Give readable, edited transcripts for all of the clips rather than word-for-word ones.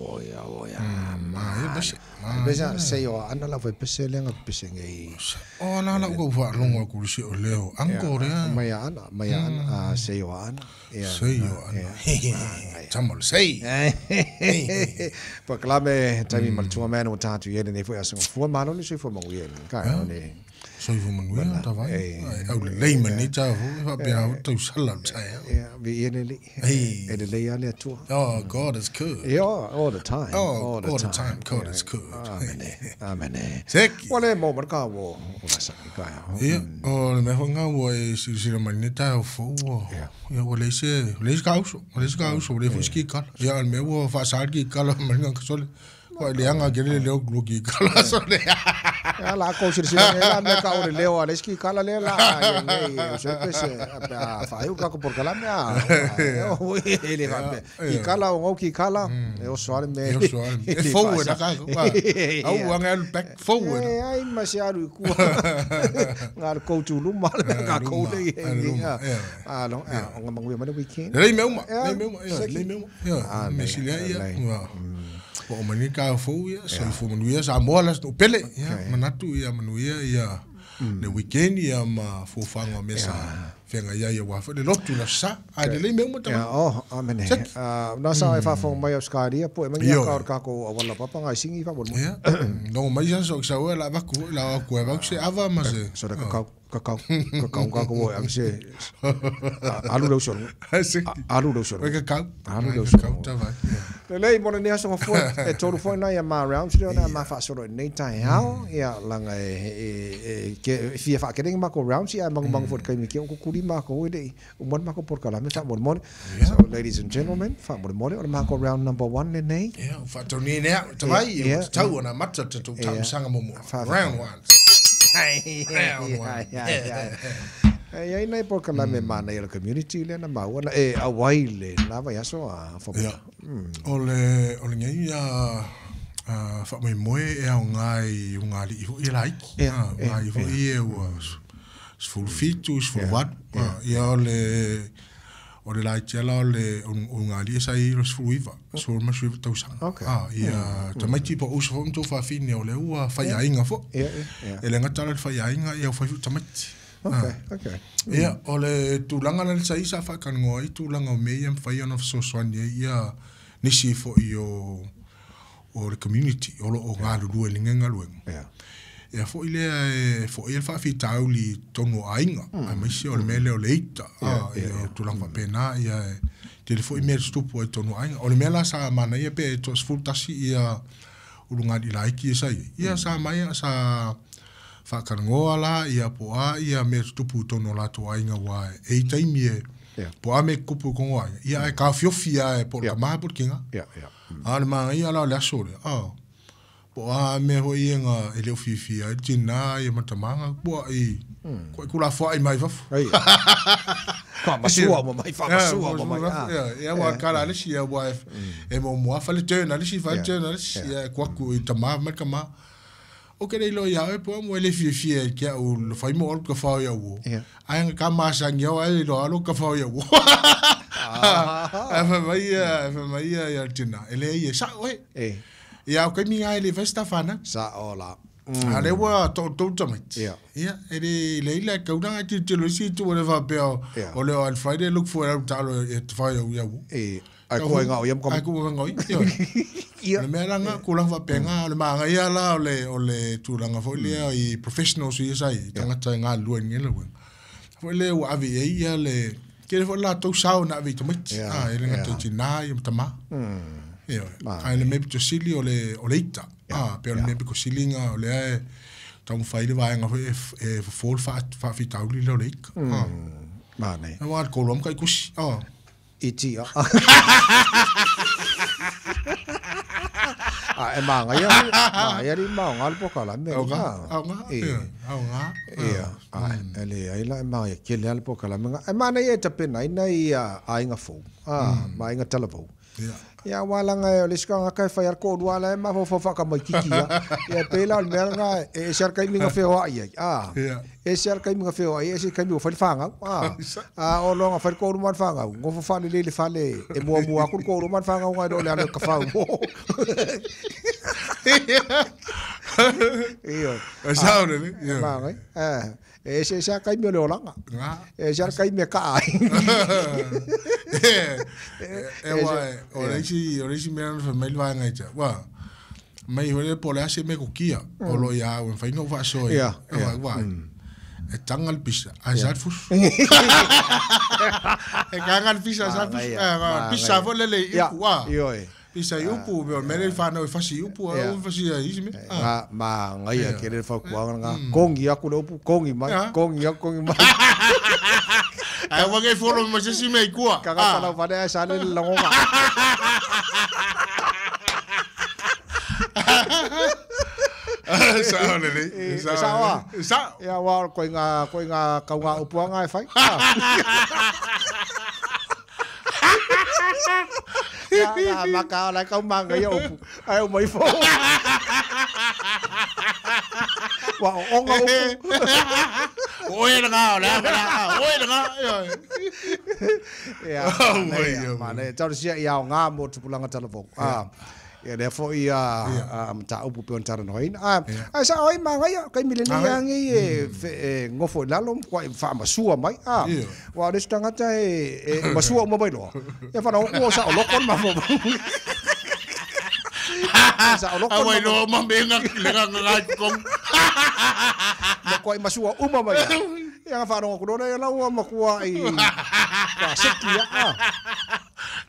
Oi oi Ma e pese. Pese sei o ana la foi pese le nga pese ngai. O la la u fa longo ku si o leo. Ango re. Mai ana, mai ana sei o ana. Sei o ana. Tamol sei. Pa klame taimi mal tua manu o tātu i ere nei foi aso fua malo ni sui fua mangu i ere. Ka o ne. Soi fua mangu ia, ta vai. Au le lei mani tā fu, fa pea au tau sala o tai. Ia, vi i ere li. E le lei ale atua. Oh, God is good. Yeah, all the time. Oh, all the time, God is good. Amene, amene. Seki. Wale mo marka wo, o la sa ka. Ia, o le mea whanga ua e silasila mai nei taeao fou ua. Ia, ua leai se, leai se kauso, ua leai se kauso, ua leai foi se kikala. Ia, o le mea ua faasa le kikala ma le gasole. Ua leaga tele le leo lua kikala sole. Ia la kou silasila nei la mea ka o le leo a le isi kikala lea la ia nei o se pese pe a faaiu kako polokalame a e le faapea kikala o gou kikala e oso lava le mea E oso lava le mea. E forward a kako. Au anga alu back forward. E ai ma se alu i kua nga le kou tuluma le mea kakou nei alo o nga manuia mai le weekend. Lelei mea uma, lelei mea uma, lelei mea uma. Ia, mea sili ai ia. Ua uma nei taeao fou ia, soifua manuia Samoa le aso pele. Ia, manatu ia manuia ia le weekend ia ma fuafuaga o mea sa feagai ai aua foi le lotu le aso Sa. Ae lelei mea uma tama. Ia, oh, amene. Na sa e faafofoga mai Australia po e mai Ioe. ka o le takou auala papa ngai singi faamolemole. Ia, logo mai sa so sau e la vaku foi la o kue vau se ava ma se. So le kakau, kakau, kakau kakou o e ave se alu le uso. Alu le uso. Oe kakau. Alu le uso. Kakau tavai. Lelei mo lenei aso gafua e tolu foi nai a ma rounds lea ona ma faasolo i lenei taeao ia laga e e fia faakelege makou rounds ia ae magumagu foi i le taimi ke o kukuli makou e le'i uma le makou polokalame faamolemole. So ladies and gentlemen, faamolemole o le makou round number 1 lenei. Ia, ua faataunia nei au, tavai, ua tatau ona amata le tatou tausaga muamua. Round 1. Round 1. E i ai nai polokalame manaia o le community lea na maua na e auai le la vaiaso a Fomota. Ia, o le, o lenei a faamoemoe e aoga i ugali'i foi e laiti. Ugalii foi e ua 17, 18. Ia o le, o le laiti lava o le ugali'i sa i ai i le 19, 19 tausaga. Ia tamaiti po o uso foi ma tou faafine o lea ua faiaiga foi. E le gata la i le faiaiga, ia ua fai foi tamaiti. Okay, okay. Ia, o le tulaga la le sa i sa faatalanoa ai tulaga o mea ia e mafai ona fesoasoani ai ia nisi foi o o le community o lo o galulue i lenei galuega. Ia foi lea e foia le faafitauli i totonu o aiga, aemaise o le mea lea o le ita, ia o tulaga faapena, ia e tele foi mea e tutupu ai i totonu o aiga. O le mea la sa manaia pe e toa-11 ia ulugalii laiti ia sa i ai, ia sa maea sa faatalanoa la ia po o a ia mea e tutupu i totonu o latou aiga aua e i ai taimi e po o a mea e tutupu i totonu o aiga, ia ae taofiofi lava po o le tama po o le tina. A o le manaia la o le aso lea, po o a mea foi ia na e le o fiafia ai le tina ia ma le tama na tuai, tuai tulafoai mai fafo. Faamasua uma mai, faamasua uma mai. Ia, aua o le tala a le isi, aua e muamua fai le turn a le isi, fai le turn a le isi, ia e tuu atu i le tama fai mai le tama, Ou te le iloa ia oe po o ua e le fiafia i ke au le fai mo alu tafao i au uo. Ae nga ka masani au ae iloa alu tafao i au uo. Ae fai mai ia, fai mai ia ia le tina, e leai e sa'o e. Ia o taimi na e le fai se ta fanau. Sa'o la. A lea ua toatou tamaiti. Ia, e le leai la e tau na tilotilo isi itu o le faapea o le o Friday look for alu taalo e tafao i au i au uo. Ae kua i ngao ia ma Ae kua i ngao ia. Ia. O le mea la nga, tulaga faapena, o le manaia la o le, o le tulaga foi lea i professionals ia sa i ai, tagata e galulue i lenei galuega. Foi lea ua ave i ai ia le, tele foi le latou sao na ave i tamaiti, e le gata i tina ia ma tama. Ioe. Ae le mea pito sili o le, o le ita, pei o le mea pito sili na o lea e taumafai le vaega foi e fofo le faafitauli lea o le ita. Manaia. Aua le koloa ma taitusi. Iti a. A e māngaia hoʻi, māngaia alii ma aoga le polokalame. Aoga, aoga, aoga. Ia, a e leai la e māngaia tele lava le polokalame. E manaia e tapenaina ia aiga fou, ma aiga talavou. Ia walanga e o le sika ngaka e whai ar ko lua la e mafo whaka mai kiki ia. Ia pela o le mea nga e se ar kai minga wheo ai ai. E se ar kai minga wheo ai, e se kai minga whai whangau. A o longa whai ko man whangau. Ngofo whale lele whale e mua mua aku ko man whangau ngai do le ano ka whau. Iyo. E sao le. Ma ngai. E se se kai me le olanga. E se kai me ka ai. E wa o le si me na fa mai va ngai ta. Wa. Mai hore po le ase me ko kia. O lo ia o fa no fa so. Wa. E tanga le pisa. A sa fus. E kanga le pisa sa fus. Pisa fo le le i wa. Iyo e. Pisa i upu me mele whanau e fasi upu a u fasi a isi me. Nga ma ngai a kere fa kuanga nga kongi aku le upu kongi mai kongi aku kongi mai. Ai wa ngai folo ma se si me kua. Ka ka pala vale a sale le langonga. Sa ole le. Sa wa. Sa. Ia wa ko nga kaunga upu anga e fai. Ya maka la kau manga ia upu. Ai o mai fo. Wa onga upu. Oi nga la la. Oi nga. Ya. Ma le tau sia ia nga mo tupulanga talafo. Ia le fo ia ta upu pe on tara noin. Ai sa oi manga ia kai mile ni angi e ngofo lalo kwa fa masua mai. Wa le tangata e masua mo mai lo. Ia fa no o sa o lokon ma fo. Sa o lokon. Ai lo ma me nga le nga nga kong. Ma kwa masua uma mai. Ia fa no ko le la ua ma kwa i kwa sekia.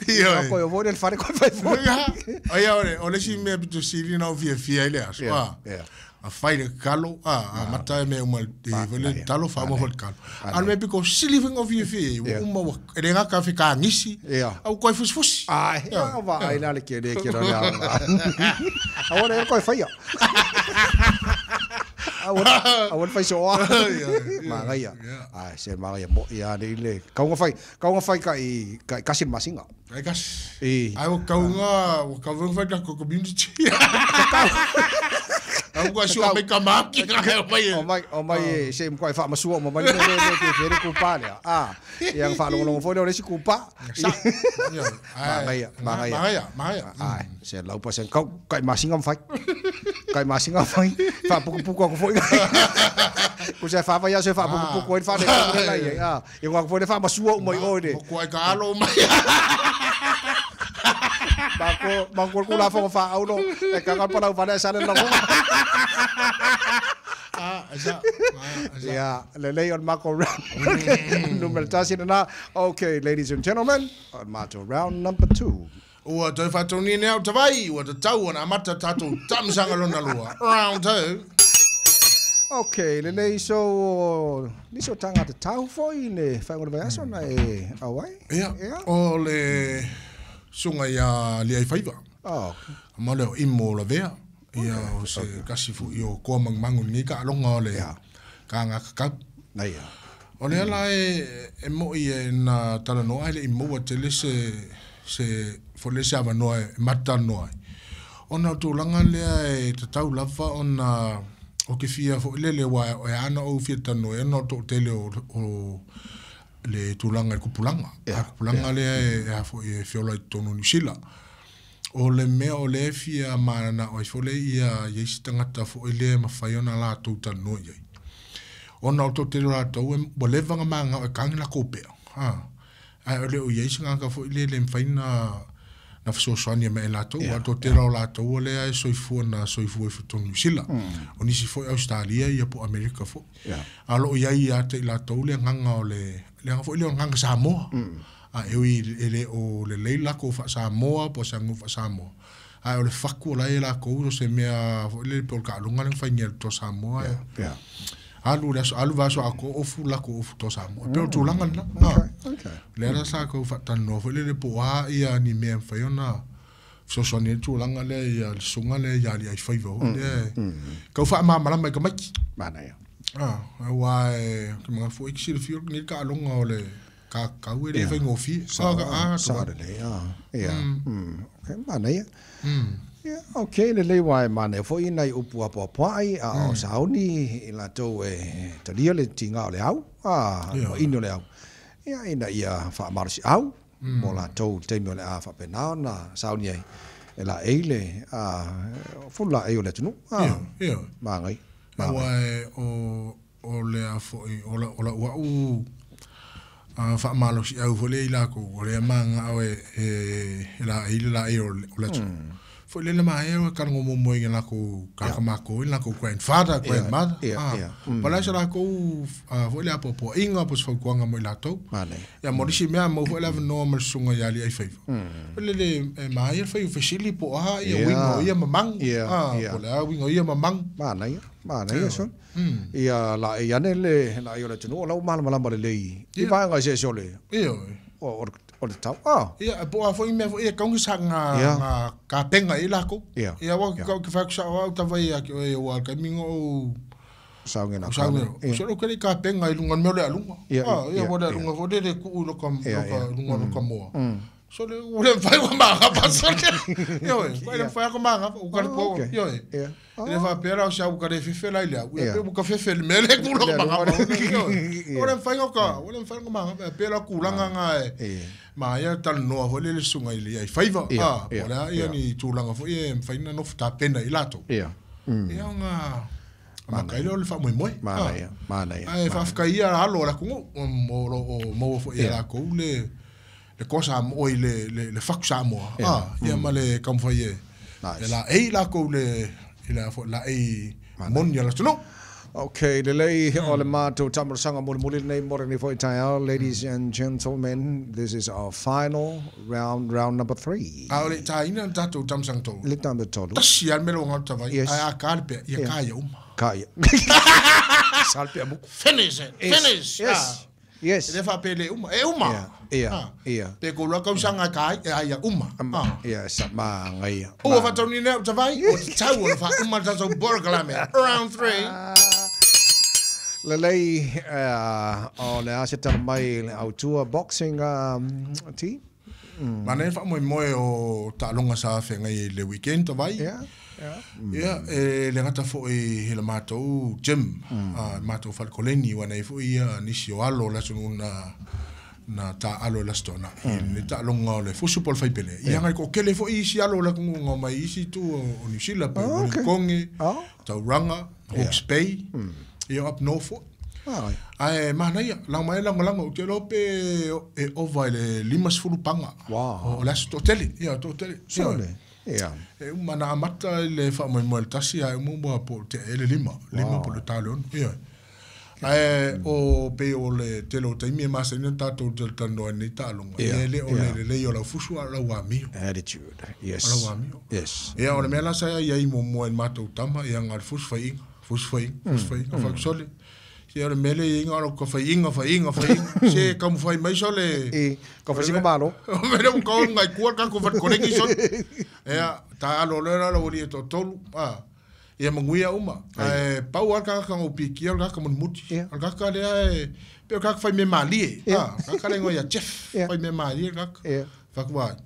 Ia. Ko yo le fare ko fai fo. Ai ore, o le si me pitu siri na fia fia ile aso. A fai le kalo a mata me uma e le talo fa mo fol kalo. A me piko sili fingo fia fia uma e nga ka fi ka ngisi. Au ko fus fus. Ai, va ai la le ke le ke ra. A ora ko fai. A ora fai so. Magaia. Ai se magaia mo ia le le. Kaunga fai ka i kasi masinga. Ai kasi. Ai o kaunga o kaunga fai ka community. Au ko sio me ka maki ka mai. O mai se mo fa masua mo mai le le ke fere ku pa le. Ah, ia fa longo longo fo le si ku pa. Magaia. Magaia. Ai, se lau pa sen kau kai masinga fai. Kai masinga fai. Fa puku puku ko foi. Ku se fa fa ya se fa puku puku fa le la ia. Ia ko fo le fa masua mo i oi. Ko ai ka alo mai. Bako ku la fo fa au no e ka ka pala fa le sa le longo. Sa. Yeah, le on Marco round. Number 1 na. Okay, ladies and gentlemen, on Marco round number 2. Ua toi whatoni nei au tawai, ua te tau ana mata tātou tamsanga lona lua. Round 2. Okay, le so niso tanga te tau foi ne whaingona vai aso na e awai. Ia, o le sunga ia lia i whaiva. Oh. Ma leo imo la vea. Ia o se kasi fu i o koa mangmangu ni ka alonga o le ka ngā kakau. Na ia. O le ala e mo i e na talanoa ele i maua tele se fole se avanoa e matanoa. Ona tūlanga lea e tatau lava ona o ke fia fo le wa e ana o fia tanoa e no tō tele o le tūlanga e kupulanga. A kupulanga lea e a fo e fiola i tonu New Zealand. O le mea o le fia mana o fole ia isi tangata fo ile mawhai ona la tau tanoa iai. Ona o tō tele rātou e wa levanga manga o e kangi la kōpea. Ai o le o ia isi ngaka fo ile le mwhai na whasosoani me e lātou. A tō tele o lātou o lea e soifua na soifua e whatonu New Zealand. O nisi fo Australia ia po Amerika fo. A lo ia ia te i lātou le nganga o le nganga fo ile o nganga Samoa. A e le o le leila ko fa Samoa po sa ngu fa Samoa. A o le faku la e la ko se mea fo ile po ka lunga le fa ngi to Samoa. Alu le alu vaso a ko ofu la ko ofu to Samoa. Pe o tūlanga na. Okay. Le ra sa ko fa tano fo le po a ia ni mea fa yona. So so ni tūlanga le ia sunga le ia li ai fa vo le. Ka fa ma mala mai ka maki. Mana ia. Ah, wa e ke mga fo ikisi le fio ni ka alonga o le kakau e le faigofie. Sao lelei. Ia. Okay, manaia. Ia, okay, lelei uae manaia foi nai upu apoapoai a o sauni i latou e talia le tiga o le au, maini o le au. Ia, ina ia faamalosiau mo latou i le taimi o le a faapena ona sauni ai e laei le fulu laei o le atunuu. Magai. Aua o lea foi o lau au faamalosiau foi lea i lakou o lea magao e laei le laei o le atunuu. Foi lele maea o kalago muamua i lakou kakamako i lakou grandfather, grandmother. Po o le a se lakou foi le apoapoaiga po o se fautuaga mo i latou. Ia mo nisi mea maua foi le avanoa ma le susuga ia Aliaifaiva. Foi lele e maea le fai o fesili po o a ia uiga o ia mamagu. Po o le a uiga o ia mamagu. Manaia, manaia son. Ia laei ane le laei o le atunuu o la ua malamalama lelei i vaega eseese o le o le tau. Ia, po o a foi mea foi e tau sa nga kapenga i lakou. Ia, ua kau ke whaku sa au tawai ia ki oe ua ka mingo o saunga na. So lo kele kapenga i lunga mea le alunga. Ia, ua le alunga fo le ku lo ka lunga lo ka moa. So le ua le whai wa maga pa so le. Ia oe, wai le whai ko maga u ka po. Ia oe. Le fa pera o sa u ka le fefe la ile. Ia pe u ka fefe le mele ku lo maga. Ua le whai ka, ua le whai ko maga pera ku langa nga e. Ma ia talanoa foi le susuga i le Aliaifaiva. Po o le a ia ni tulaga foi e mafai ona nofo tapena i latou. Ia ona makaile o le faamoemoe. Manaia, manaia. Ae faafetaia alo o le atunuu o lo o maua foi e lakou le koa Samoa i le fatu Samoa. Ia ma le taumafai e laei lakou le laei moni a le atunuu. Okay, lelei o le matou taamolosaga mulimuli lenei mo lenei foi taeao. Ladies and gentlemen, this is our final round, round number 3. A o le taina le tatou tamasaga tolu. Le tamasaga tolu. Tasi lava le mea ua galo tavai. Ae a ka le pea, ia ka ia uma. Ka ia. Sa le pea muku. Finish it, finish. Yes, yes. E le faapea le uma, e uma. Ia, ia. Pe kou loa kausaga e ka ai, e ai ia uma. Ia, sa magaia. Ua faataunina nei au tavai, ua tatau ona faauma le tatou polokalame. Round 3. Lelei o le a se tala mai le autua boxing team. Manaia le faamoemoe o taaloga sa feagai ai i le weekend tavai. Ia, e le gata foi i le matou gym, matou falekoleni, ua nei foi ia nisi o alo o le atunuu na taaalo i le Aso Toonai. Le taaloga o le fusu po o le faipele. Ia ngai toatele foi isi alo o le atunuu na omai i isi itu o New Zealand, pei o Wellington, Tauranga, Hawke's Bay, ia up north foi. Ae manaia, laga mai lagolago, ou te iloa pe e ova i le 50 paga o le aso toatele. Ia, toatele. E uma na amata i le faamoemoe i le tasi, ae uma ua po o le tea ea le lima, lima po o le ta o le ono. Ia. Ae o pei o le tele o taimi e masani ona tatou talatalanoa ai i lenei taaloga, ia e le o le lelei o lau fusu a o lau amio. Attitude, yes. O lau amio. Yes. Ia, o le mea la sa i ai muamua i le matou tama, ia na o le fusu faiiga, fusu faiiga, fusu faiiga, fai atu sole. Se o le mea lea e i ai na o lau faiiga, faiiga, faiiga, se taumafai mai sole. I, ka fai sina malo. O le mea lea ua tau ngai tua le tatou falekoleni sole. Ia, ta alo loa la lau alii e toatolu, ia manuia uma. Ae pau lava le tagata na ou pikia o le tagata mulimuli. O le tagata lea e, pei o le tagata fai mea malie. O le tagata lea e igoa ia Jeff, fai mea malie le tagata. Fai atu ai,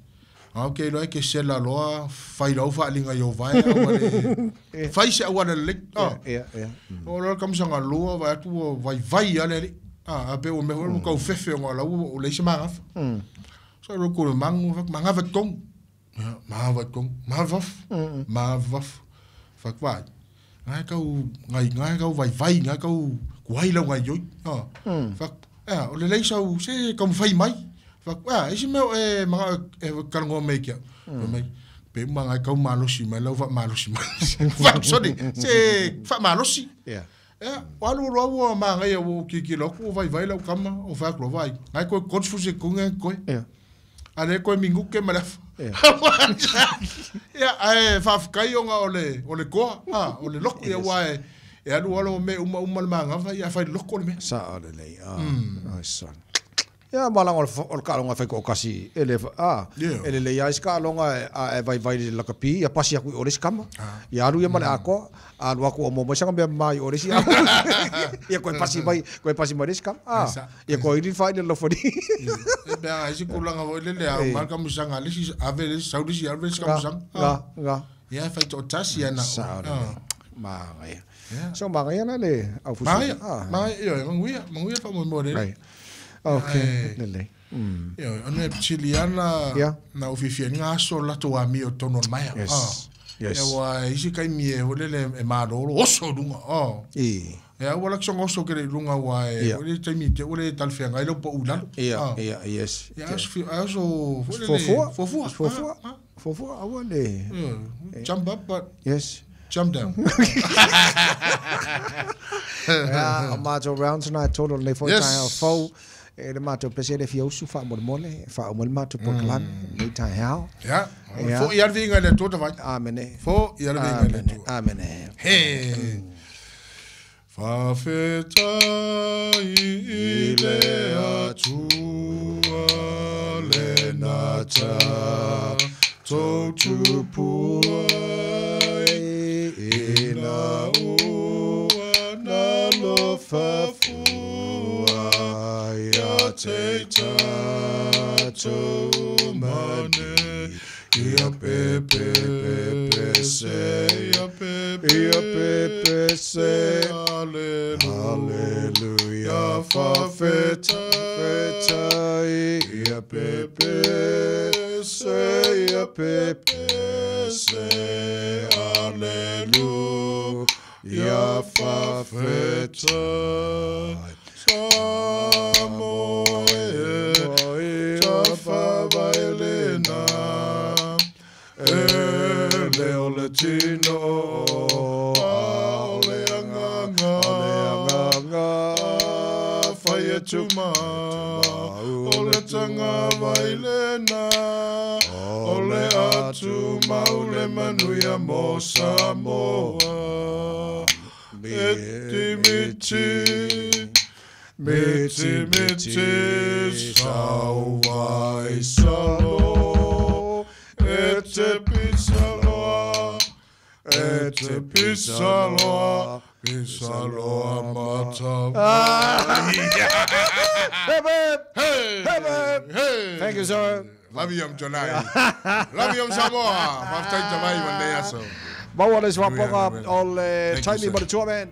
a ok loa e ke sela loa, fai lau faaaliga i ou vae, a ua le fai se auala lelei. Oo loa le taumasaga lua, vaai atu ua vaivai lava le alii. A pei ua mea foi lea ua tau fefe ona o la ua leai se magafa. So alu atu i le magu, fai atu, magafa i totonu. Ia, magafa i totonu, magafa i fafo, magafa i fafo. Fai atu, vaai, na e tau, na e tau vaivai, na e tau tuai lau gaoioi. Fai atu, ea, o lelei sau se taumafai mai. Fai atu, ea, isi mea o e manao e talanoa mai ia te au. Fai mai, pe uma na e tau malosi mai lau faamalosi mai. Fai atu, sole, se faamalosi. Ea, o alu loa ua manaia ua ou tilotilo atu ua vaivai lau tama, ou fai atu loa, vaai, na e toe 30 sekone e toe. A lea toe minute ma le afa. Ia, ae faafetai ona o le, o le toa, a, o le loto, ia aua e, e alu alo mea uma uma le manava, ia fai loko le mea. Sao lelei, ai son. Ia malaga o le taaloga e faitoatasi e le a e lelei lava isi taaloga a e vaivai i le lakapi ia pasi atu i o le isi tama. Ia alu ia ma le atoa, alu atu o maua mai sana mea mama i o le isi ia toe pasi mai, toe pasi mai le isi tama. A ia toe ili le faaili a le laufali. E pe a isi tulaga foi lele a uma le taamilosaga a le isi ave le isi sau le isi ave le isi taamilosaga. Ga, ga. Ia e faitoatasi ana. Sao lelei. Manaia. So manaia la le aufusi. Manaia, manaia, ioe, manuia, manuia faamoemoe lelei. Okay, lelei. Ioe, ona e fesili lava na ou fiafia ai ni aso o le latou amio i totonu o le maea. Yes. Yes. Ia aua e isi taimi e foi lele e malolo, oso i luga. Ia aua la soona oso tele i luga aua e foi lele taimi te i ua le talafeagai lau pau i lalo. Ia, ia, yes. Ia ae oso foi lele fuafua. Fuafua. Fuafua. Fuafua aua le. Jump up but Yes. jump down. Ia, o matou rounds na e tolu o lenei foi Yes. taeao fou. E le matou pese e le fia usu faamolemole, e faauma ai le matou polokalame lenei taeao. Ia, Ia. foi lava le viiga i le Atua tavai. Amene. Foi lava le viiga i le Amene. Atua. Amene. He. Faafetai i le Atua lena tatou tupua ai ina ua nalofa fua ia te tatou uma nei. Ia pe pe pe pe se, ia pe pe Ia pe pe se. Alleluia, faafetai, ia pe pe se, ia pe pe se, Alleluia, faafetai. Samoa e, tafavailena, e le o le tino, a o le agaga, fai e tuma, o le tagavailena, o le atumau le manuia mo Samoa. E timiti, miti miti, sauvai salo, e te pisaloa, e te pisaloa, pisaloa matavai. Hip hip. Hey! Hip hip. Hey! Thank you, sir. Love you, Jonai. Love you, Samoa. Faafetai tavai ma lenei aso. Maua le soapoga Manuia, o le Thank you, taimi sir. mo le tua, man.